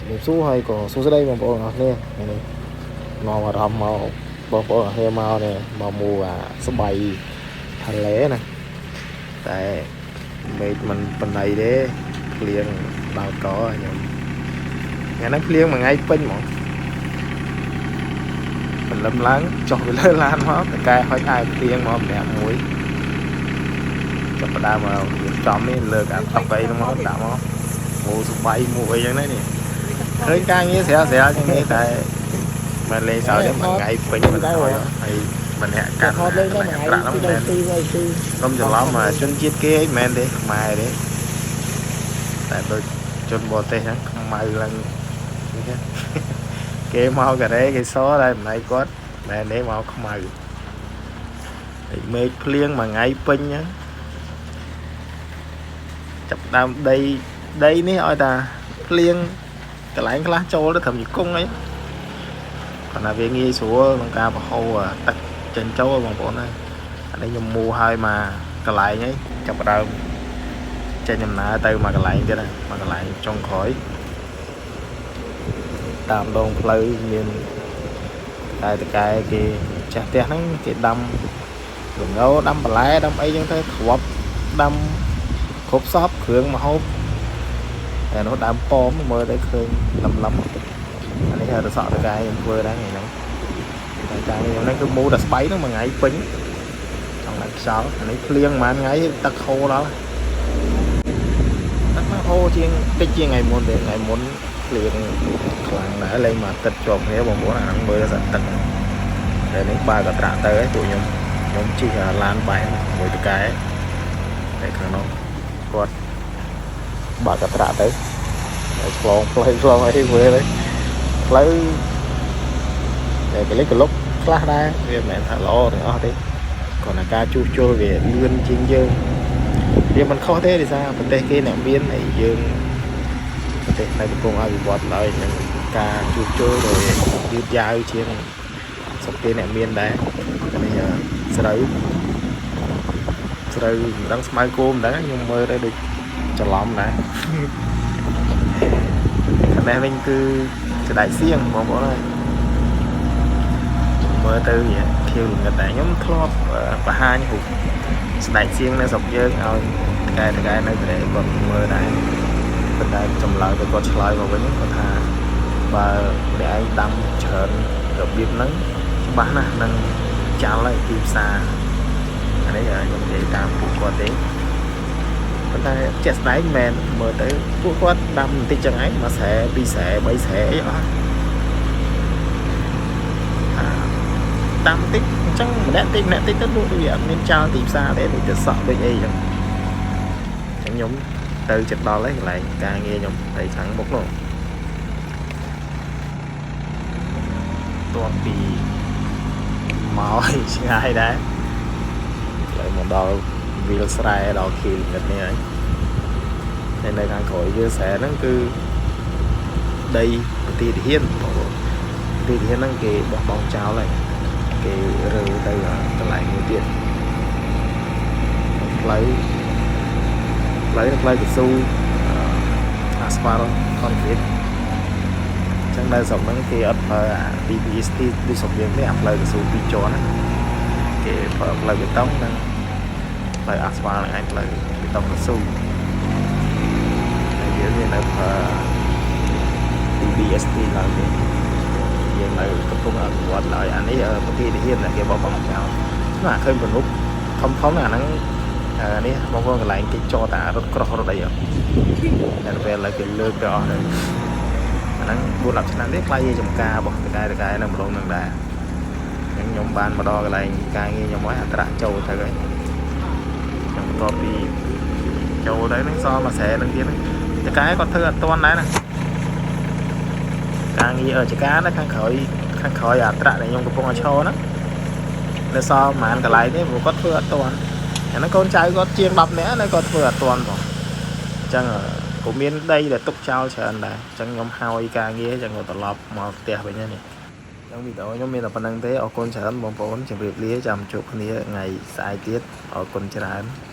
ជំរាបសួរហើយក៏សួស្តីបងប្អូនអរគ្នាថ្ងៃនេះនាំអារម្មណ៍មកបងប្អូនអរគ្នាមកនេះមកមូអាស្បៃថលេណាតែមេឃមិនបណៃទេភ្លៀងដល់កខ្ញុំថ្ងៃហ្នឹងភ្លៀងមួយថ្ងៃពេញហ្មងព្រលឹមឡើងចុះពីលើឡានមកតកែហុចអាយភ្លៀងមកម្នាក់មួយចាប់ផ្ដើមមករៀបចំនេះលើកអាតុកអីហ្នឹងមកដាក់មកមូស្បៃមូអីចឹងណានេះ ឃើញការងារស្រាលស្រាលជាងនេះតែមិនលេងសើចទេមួយថ្ងៃពេញមិនហើយហើយម្នាក់កាន់ ថតលេងដែរមួយថ្ងៃ ប្រាក់ហ្នឹង ពី មិន 3ពី3ពី កុំច្រឡំមកជនជាតិគេអីមិនមែនទេខ្មែរទេតែដូចជនបរទេសហ្នឹងខ្មៅឡើងនេះទេ គេមកការ៉េគេសតែម្នាក់គាត់មិនមែនទេមកខ្មៅហើយមេឃភ្លៀងមួយថ្ងៃពេញហ្នឹងចាប់ដើមដីដីនេះឲ្យតាភ្លៀងកន្លែងខ្លះចូលទៅត្រឹមជង្គង់អីគាត់ថាវាងាយស្រួលក្នុងការបង្ហូរអាទឹកចេញចូលបងប្អូនហើយអានេះខ្ញុំមូហើយមកកន្លែងអីចាប់ផ្ដើមចេញដំណើរទៅមកកន្លែងទៀតហើយមកកន្លែងចុងក្រោយតាមដងផ្លូវមានតែតកែគេចាស់ផ្ទះហ្នឹងគេដាំល្ងដាំបន្លែដាំអីចឹងទៅគ្រាប់ដាំគ្រប់សពគ្រឿងម្ហូបតែនោះដើមប៉មមើលទៅឃើញលំលំអានេះរសក់តកែខ្ញុំធ្វើដែរថ្ងៃហ្នឹងតែការនេះហ្នឹងគឺមូតែស្បៃហ្នឹងមួយថ្ងៃពេញចង់ឡើងខ្យល់អានេះភ្លៀងប្រហែលថ្ងៃទឹកហូរដល់ទឹកមកហូរជាងតិចជាងថ្ងៃមុនទេថ្ងៃមុនភ្លៀងខ្លាំងដែរលេងមួយអាទិត្យជាប់គ្នាបងប្អូនអាហ្នឹងមើលតែទឹកតែនេះបើកត្រាក់ទៅហើយពួកខ្ញុំខ្ញុំជិះឡានបែកមួយតកែតែខាងនោះគាត់បើកត្រាក់ទៅហើយឆ្លងផ្លូវឆ្លងអីមើលទៅផ្លូវតែកលិចកលុកខ្លះដែរវាមិនមែនថាល្អទាំងអស់ទេគ្រាន់តែការជួសជុលវាលឿនជាងយើងវាមិនខុសទេដោយសារប្រទេសគេអ្នកមានហើយយើងប្រទេសនៅកំពុងអភិវឌ្ឍឡើយនឹងការជួសជុលដោយយឺតយ៉ាវជាងស្រុកគេអ្នកមានដែរនេះស្រូវស្រូវមិនដឹងស្មៅគោមិនដឹងខ្ញុំមើលទៅដូចច្រឡំដែរខាងនេះវិញគឺស្ដែកសៀងបងប្អូនអើយមើលទៅវាខៀវល្ងិតដែរខ្ញុំធ្លាប់បង្ហាញរូបស្ដែកសៀងនៅស្រុកយើងឲ្យតកែតកែនៅប្រទេសគាត់មើលដែរប៉ុន្តែចម្លើយទៅគាត់ឆ្លើយមកវិញគាត់ថាបើអ្នកឯងដាំច្រើនរបៀបហ្នឹងច្បាស់ណាស់នឹងចាល់ហើយទីផ្សារអានេះខ្ញុំនិយាយតាមពួកគាត់ទេប៉ុន្តែជាក់ស្ដែងមែនមើលទៅពួកគាត់ដាំបន្តិចចឹងឯងមួយស្រែពីរស្រែបីស្រែអីអស់អាដាំតិចអញ្ចឹងម្នាក់តិចម្នាក់តិចទៅលក់ដូចវាអត់មានចោលទីផ្សារទេដូចទៅសក់ដូចអីចឹងអញ្ចឹងខ្ញុំទៅចិត្តដល់ហើយកន្លែងការងារខ្ញុំទៅខាងមុខនោះតបពីមកឲ្យឆ្ងាយដែរឥឡូវមកដល់វាលស្រែដល់ខៀវនេះហើយហើយនៅខាងក្រោយវាលស្រែហ្នឹងគឺដីប្រទីទាហានបងប្អូនប្រទីទាហានហ្នឹងគេបោះបង់ចោលហើយគេរើទៅកន្លែងមួយទៀតផ្លូវផ្លូវផ្លូវកស៊ូអាស្ហ្វាល់ concrete ចឹងនៅស្រុកហ្នឹងគេអត់ប្រើអា DPST ដូចស្រុកយើងទេអាផ្លូវកស៊ូពីរជាន់ហ្នឹងគេប្រើផ្លូវបេតុងនិងផ្លូវអាស្ហ្វាល់ហ្នឹងឯងផ្លូវបេតុងកស៊ូហើយយើងមាននៅប្រើ DBST ឡើងទេយើងនៅកំពុងអភិវឌ្ឍឡើយអានេះប្រទេសទាហានដែលគេបោះបង់ចោលណាឃើញទំនប់ធំធំអាហ្នឹងនេះបងប្អូនកន្លែងគេចតអារថក្រោះរថអីតែពេលឥឡូវគេលើកទៅអស់ហើយអាហ្នឹង4 10ឆ្នាំទេខ្លាយជាចំការរបស់តកែតកែនៅម្ដងនឹងដែរអញ្ចឹងខ្ញុំបានមកដល់កន្លែងការងារខ្ញុំហើយអត្រាចូលទៅហើយខ្ញុំបន្ទាប់ពីចូលទៅហ្នឹងសល់មួយស្រែហ្នឹងទៀតហ្នឹងតកែគាត់ធ្វើអត់ទាន់ដែរណាការងារចការនៅខាងក្រោយខាងក្រោយអាត្រាក់ដែលខ្ញុំកំពុងឲ្យឈរហ្នឹងនៅសល់ប្រហែលកន្លែងទេព្រោះគាត់ធ្វើអត់ទាន់អាហ្នឹងកូនចៅគាត់ជាង10នាក់ណាគាត់ធ្វើអត់ទាន់ផងអញ្ចឹងក៏មានដីដែលទុកចោលច្រើនដែរអញ្ចឹងខ្ញុំហើយការងារអញ្ចឹងក៏ត្រឡប់មកផ្ទះវិញហ្នឹងនេះអញ្ចឹងវីដេអូខ្ញុំមានតែប៉ុណ្្នឹងទេអរគុណច្រើនបងប្អូនជម្រាបលាចាំជួបគ្នាថ្ងៃស្អែកទៀតអរគុណច្រើន។